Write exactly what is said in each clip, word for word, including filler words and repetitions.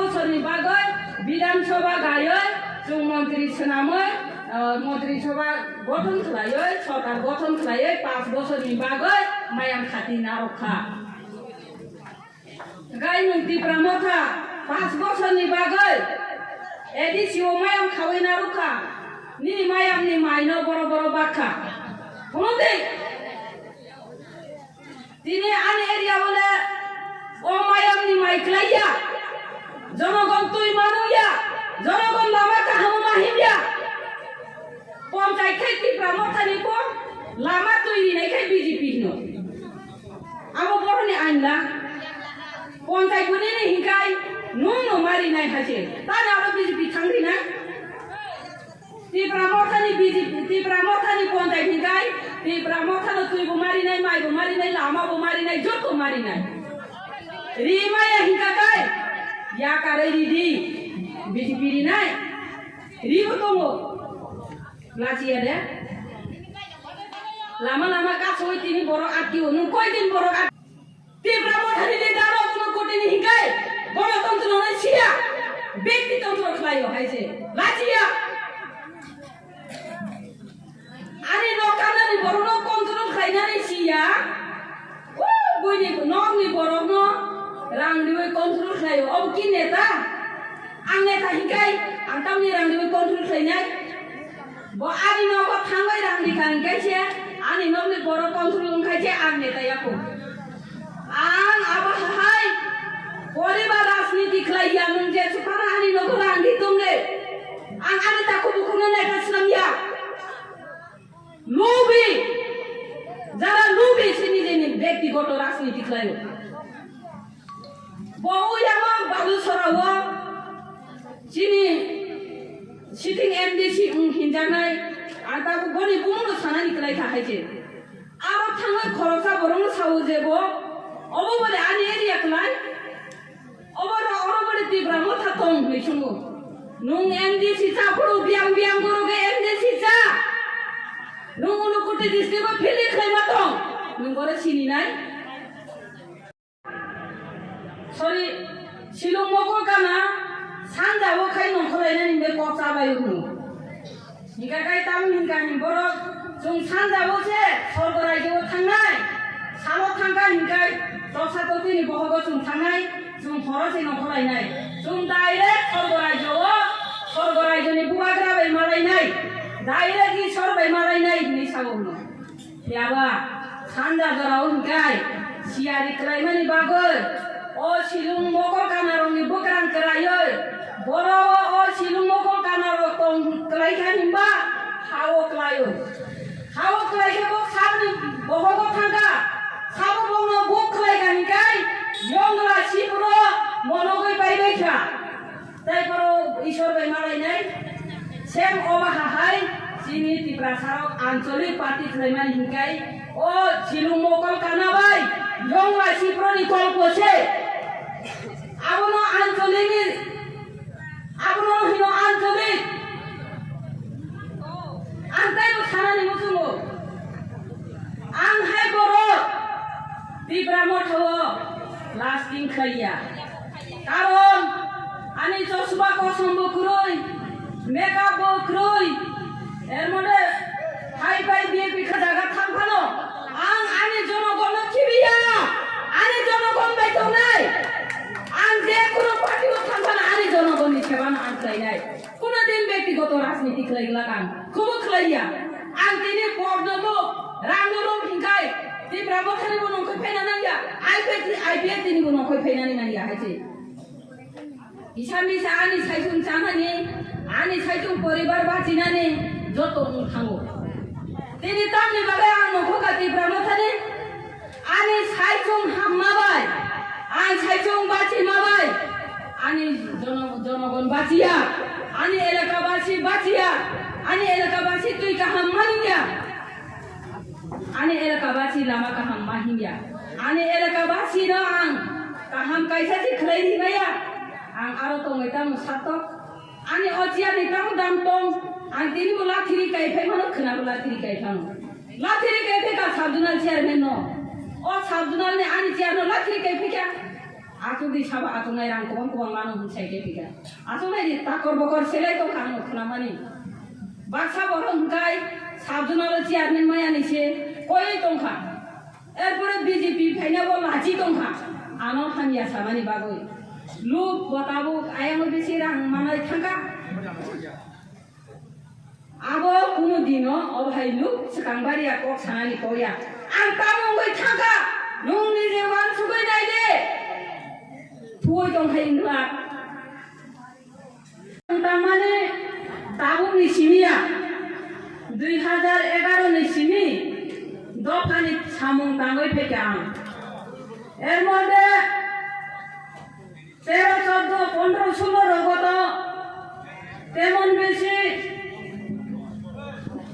Bosorni bagwi Bidhan Sabha gaiwi chwng montri swnamwi, ah, montri sabha gothon khlaiwi, sorkar gothon khlaiwi panch bosorni bagwi mayam khati narwkha. Gai nwng Tipra Motha panch bosorni bagwi A D C o mayam khawi narwkha. Nini mayamni maino boro boro bakha. Phunukdi. Tini ani area o le o mayamni mai klaiya. Jonogon twi manungya. Jonogon lama kaham ma himya. Ponchai khai Tipra Mothani pon lama twi rinai khai B J P hino. Abo boroni ain la. Ponchai bunini hinkai nung no mari nai haje. Tani abo B J P thang rinai. Tipra Mothani B J P, Tipra Mothani ponchai hinkai, Tipra Mothano twi bo mari nai, mai bo mari nai, lama bo mari nai, joto mari nai. Ri maya hinka kai, ya karai ri di, B J P ri nai. Ri bo tongo. Lachiya de. Lama lama kasoi tini borok atki o, nung koi din borok at- Tipra Mothani leader rok kuno kotini hinkai, gonotontro no siya, byakti tontro khlaio hai se, lachiya. Ani nok kanani borok no control khlainani siya, o buini nokni borok no rang riwi control khlaio, obo ki neta? Ang neta hinkai, ang tamni rang riwi control khlainai? Bo ani nogo thangwi rang rikha hinkai se, ani nokni borok control wngkhai se ang neta yaku. Ang abo hai poribar rajniti khlai ya, nwng je suphana ani nogo rang ri tong le. Ang ani takhuk bukhukno naikha swnam ya. Lubi, jara lubi se nijeni byaktigoto rajniti khlaio. Bo uyama Balusora o chini sitting M D C wng hinjaknai, ang tabuk boni bumungno sanani kwlai kha hai se. Aro thangwi khoroksa borokno sao je bo, obo bole ani area kwlai, obo ro-, oro bole Tipra Motha tong hinwi swngo. Nwng M D C cha phuru biyang biyang goroge M D C cha. Nwng Unakoti district o fielding khlaima tong, nwng oro sininai. Sorry, Silung Mokolkana sanja o khai nongkhorlainani hinwi kok chabai hwnwi. Hingkha khai tamo hingkha hin borok chwng sanja o se sorgo raijio thangnai, salo thangkha hinkhai toksa toktini bohogo chwng thangnai, chwng horo se nongkhorlainai. Chwng direct sorgo raijio, sorgo raijioni bubagra bai malainai, direct Isor bai malainai hinwi sao hwnwi. Phiya ba, sanja jorao hingkhai siyari kwlaimani bagwi o Silung Mokolkanarokni bwkrang kwraiwi, boro o Silung Mokolkanarok tong kwlaikha hinba ha-o kwlaio. Ha-o kwlaikhe bo saboni bohogo thangkha, sabo bono buk kwlaikha hinkhai yongla sipro monogwi baibaikha. Tei borok Isor bai malainai, sem obo hahai chini Tiprasarok ancholik party khlaimani hinkhai o Silung Mokolkana bai yongla siproni kolpo se. Abono ancholikni, abono hino ancholik. Ang teibo sanani muchungo. Ang hai borok Tipra Motha o lasting khlaiya. Karon ani chosma kosom bo kwrwi, makeup bo kwrwi, er mode hai pai B J P kha jaga thang phano ang ani jonogonno khibiya, ani jonogon bai tongnai. Ang je kunu party o thang phano ani jonogonni sebano ang khlainai. Kuno din byaktigoto rajniti khlai glak ang, kubo khlaiya. Ang tini porno lok, rangno lok hinkhai, Tipra Mothani bo nongkhoi phaina nangya, I P F, I P F tini bo nongkhoi phainani nangya hai se. Kisa misa ani saichung chanani, ani saichung poribar bachinani joto wng thango. Tini tamni bagwi ang nongkhorkha Tipra Mothani? Ani saichung hamma bai, ang saichung bachima bai, ani jono-, jonogon bachiya, ani elaka basi bachiya, ani elaka basi twi kaham ma himya, ani elaka basi lama kaham ma himya, ani elaka basi no ang kaham kaisa se khlai ri maya, ang aro tongwi tamo satok. Ani o chair ni tamo dam tong, ang tini bo lathiri kai phai mano, khwna bo lathiri kai phano. Lathiri kai phai ka sub zonal chairman no. O sub zonal ni ani chair no lathiri kai phai kha. Achukdi sabo achuknai rang kwbang kwbang mano hwn sai khe pika. Achuknai ni takor bokor selai tongkha ang khwnamani. Baksa borok hwnkhe sub zonal o chairman maya ni se koiwi tongkha. Erpore B J P phaina bo lachi tongkha. Ano hamya samani bagwi. Luk bo tabuk ayang bisi rang manai thangkha. Abo kunu dino o hai nuk swkang baria kok sanani kok ya. Ang tamo wngwi thangkha, nwng nije uansugwi nai de. Thuwi tong hai wngla. Ang tamani tabukni simi ya, dui hajar egaro ni simi dophani samung tangwi phaikha ang. Er modhe Tero, choddo, pondro, sulo rogo to temon besi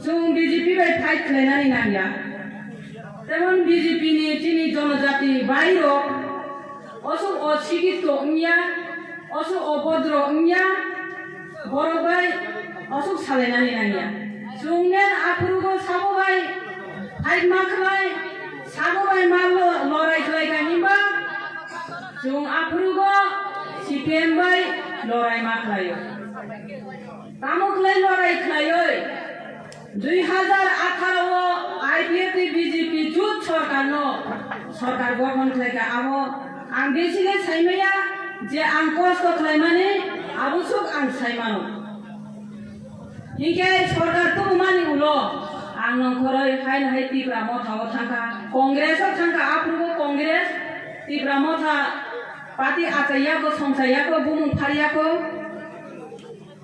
chwng B J P bai fight khlainani nangya. Temon B J P ni chini jonojati bhai rok osuk osikito wngya, osuk obodro wngya, borok bai osuk salainani nangya. Chwng nen aphurugo sabo bai fight ma khlai, sabo bai ma lo-, lorai khlai kha hinba Chwng aphurugo C P M bai lorai ma khlaio. Tamo khlai lorai khlaioi? Dui hajar atharo o I P F T B J P jut sorkar no sorkar gothon khlai kha, abo ang besi le saimaya je ang kosto khlaimani abo suk ang saimano. Hinkhe sorkar tubumani ulo ang nongkhoroi haino hai Tipra Motha o thangkha, Congress o thangkha, aphurugo Congress, Tipra Motha party achaiyako, songchaiyako, bumung pharyako.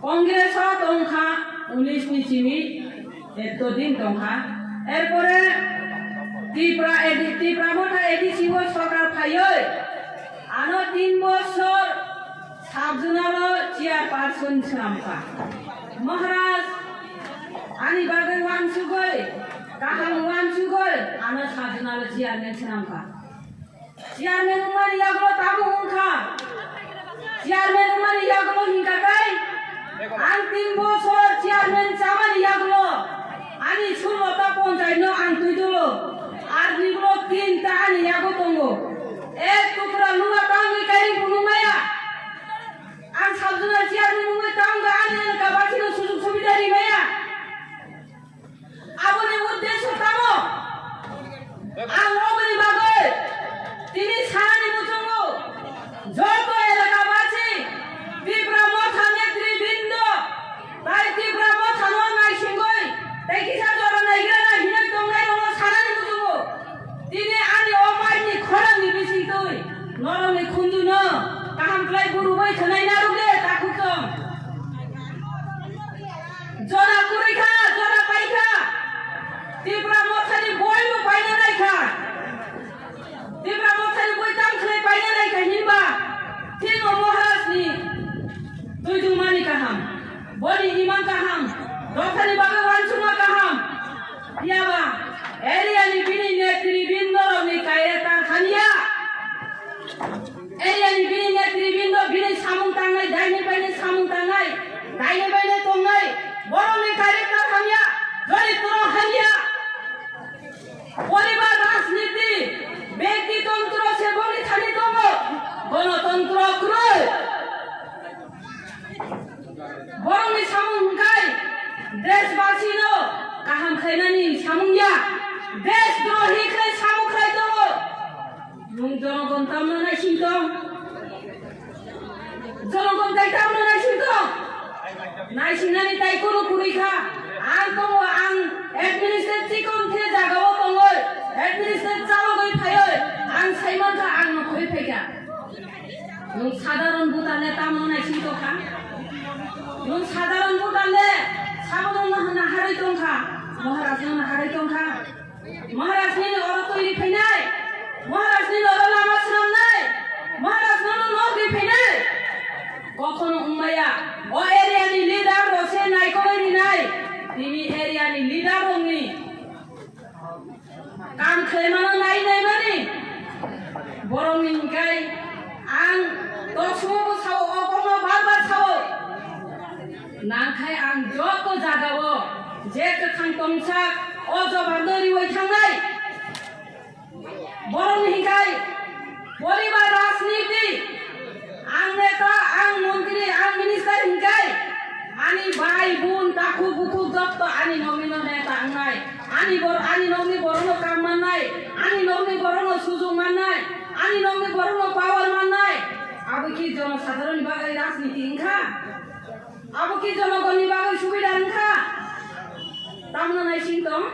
Congress o tongkha unis ni simi etto din tongkha. Erpore Tipra A D, Tipra Motha A D C o sorkar phaioi ano tin bosor Sabjunalo chairperson swnamkha. Maharaj, ani bagwi uansugwi, kaham uansugwi, ano Sabjunalo chairman swnamkha. Chairman wngmani yagulo tamo wngkha? Chairman wngmani yagulo hinkha khe, ang tin bosor chairman chamani yagulo, ani sulota ponchayatno ang twi dolo, ar nigulo tinta ani yago tongo. Ek tukra lua tangwi kairing phunuk maya. Ang Sabjuna chairman wngwi tamo wngkha, ani elaka basino sujug subida ri maya. Aboni uddesyo tamo? Ang oboni bagwi tini sanani muchungo joto elaka basi Tipra Motha netribindo tai Tipra Mothano naisingwi tai kisa jora naigrana hinwi tongnai rokno sanani muchungo. Tini ani o maini khorangni bisingtwi norokni khunjuino kaham khlai burubai thwnai narwk de takhuk tong. Jora kwrwi kha, jora pai kha. Tipra Mothani boibo paina nai kha. Tipra Mothani boi tang khlai paina nai kha hinba tino Maharajni twi dungmani kaham. Boni imang kaham, dophani bagwi uansukma kaham. Phiyaba area ni bini netribindorokni kairetar hamya. Area ni bini netribindo bini samung tangnai, daini baini samung tangnai, daini baini tongnai, borokni kairetar hamya, doritro hamya. Poribar rajniti, byakti tontro se boni thani tongo, gonotontro kwrwi. Borokni samung hwnkhe deshbasino kaham khlainani samung ya, deshdrohi khlai samung khlai tongo. Nwng jonogon tamno naising tong? Jonogon tai tamno naising tong? Naisingnani tai kunu kwrwi kha. Ang tongo, ang administrate chikon khe jagao tongoi, administrate chalogwi phaioi, ang saimankha, ang nokhorwi phaikha. Nwng sadharon voter le tamno naising tongkha? Nwng sadharon voter le sabono wngna hwnna harwi tongkha, Maharaj wngna harwi tongkha. Maharaj nini oro twi ri phainai, Maharaj nini oro lama swnamnai, Maharaj nono nok ri phainai. Kokhono wngmaya, o area ni leader rok se naikolwi rinai, tini area ni leader rokni Kam khlaimano nai naimani borokni hinkhai ang toksongo bo sao, o kokno bar bar sao. Nangkhai ang joto jagao je kwthang tongsak o jobabno riwi thangnai. Borokni hinkhai poribar rajniti Ani bor-, ani nokni borokno kam mannai, ani nokni borokno sujung mannai, ani nokni borokno power mannai. Abo ki jonosadharonni bagwi rajniti wngkha? Abo ki jonogonni bagwi subida wngkha? Tamno naising tong?